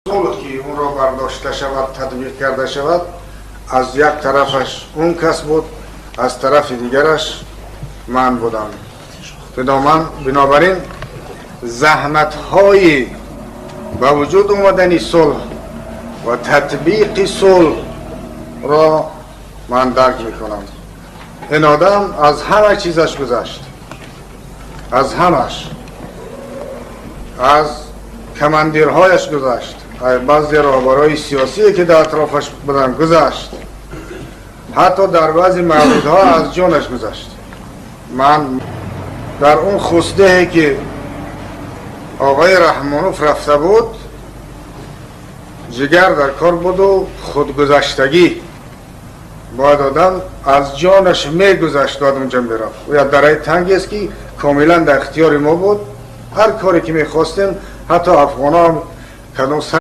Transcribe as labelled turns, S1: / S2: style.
S1: Сулҳ ки онро бардошта шавад, татбиқ карда шавад, аз як тарафаш он кас буд, аз тарафи дигараш ман будам. Бинобар ин заҳматҳои ба вуҷуд омадани сулҳ ва татбиқи сулҳро ман дарк мекунам. Ин одам аз ҳама чизаш гузашт, аз ҳамаш, аз командирҳояш гузашт, баъзе роҳбарои сиёсие ки дар атрофаш буданд гузашт, ҳатто дар баъзе мавридҳо аз ҷонаш гузашт. Ман дар он хусдеҳе ки оғои Раҳмонов рафта буд, ҷигар дар кор буду худгузаштагӣ. Бояд одам аз ҷонаш мегузашт, бояд унҷа мерафт. Як дараи тангест ки комилан дар ихтиёри мо буд, ҳар коре ки мехостем, ҳатто афғонҳо кадом